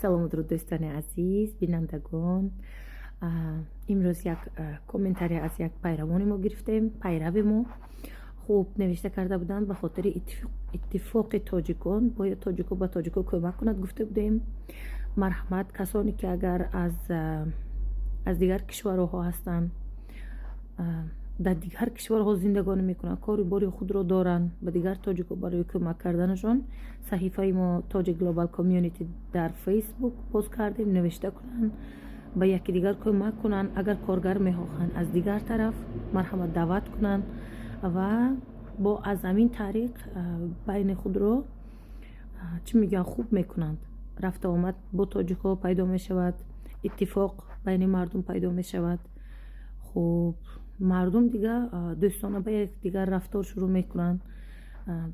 Салому дуруд, дӯстони азиз, бинандагон. Имрӯз як комментария аз як пайравони мо гирифтем. Пайрави мо хуб навишта карда буданд: ба хотири иттифоқи тоҷикон бояд тоҷико ба тоҷико кӯмак кунад, гуфта будем. Марҳамат, касоне ки агар аз дигар кишварҳо ҳастанд, дар дигар кишварҳо зиндагонӣ мекунанд, кори бори худро доранд, ба дигар тоҷико барои кӯмак карданашон саҳифаи мо Тоҷик Global Community дар Фейсбук боз кардем. Навишта кунанд, ба яки дигар кӯмак кунанд. Агар коргар мехоҳанд аз дигар тараф, марҳамат, даъват кунанд ва бо аз ҳамин тариқ байни худро, чӣ мегӯянд, хуб мекунанд. Рафта омад бо тоҷикҳо пайдо мешавад, иттифоқ байни мардум пайдо мешавад. Хуб, мардум дига дӯстона ба якдигар рафтор шурӯъ мекунанд,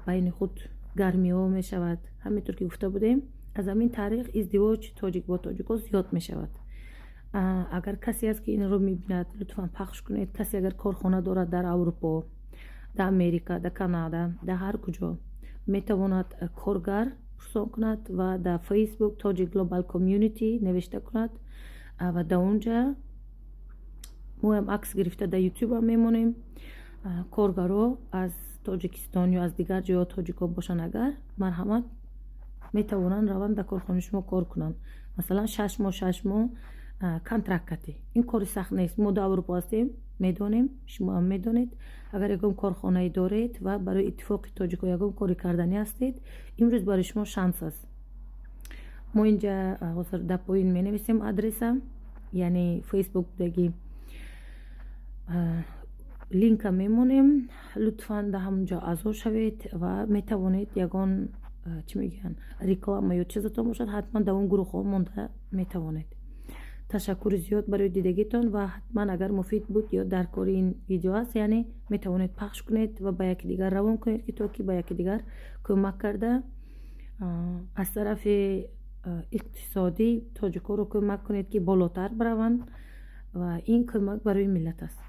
байни худ гармиҳо мешавад. Ҳаминтур ки гуфта будем, аз ҳамин тариқ издивоҷ тоҷик бо тоҷикҳо зиёд мешавад. Агар касе аст, ки инро мебинад, лутфан пахш кунед. Касе агар корхона дорад дар Аврупо, дар Америка, дар Канада, дар ҳар куҷо, метавонад коргар пурсон кунад ва дар Фейсбук Тоҷик Global Community навишта кунад ва дар онҷа моам акс гирифта дар Ютубам мемонем. Коргаро аз Тоҷикистон ё аз дигар ҷойҳо тоҷикҳо бошанд агар, марҳамат, метавонанд раванд, дар корхонаи шумо кор кунанд, масалан, 6 моҳ, 6 моҳ контракт катӣ. Ин кори сахт нест. Мо дар Аврупо ҳастем, медонем, шумоам медонед. Агар ягон корхонае доред ва барои иттифоқи тоҷикҳо ягон кори карданӣ ҳастед, имрӯз барои шумо шанс аст. Мо инҷа ҳозир дар поин менависем адреса, яъне Фейсбук будаги линка мемонем. Лутфан дар ҳамонҷо аъзо шавед ва метавонед ягон, чӣ мегӯянд, реклама ё чизатон бошад, ҳатман дар он гурӯҳҳо монда метавонед. Ташаккури зиёд барои дидагитон ва ҳатман агар муфид буд ё дар кори ин видео аст, яъне метавонед пахш кунед ва ба яки дигар равон кунед, ки то ки ба яки дигар кӯмак карда, аз тарафи иқтисодӣ тоҷикҳоро кӯмак кунед, ки болотар бираванд, ва ин кӯмак барои миллат аст.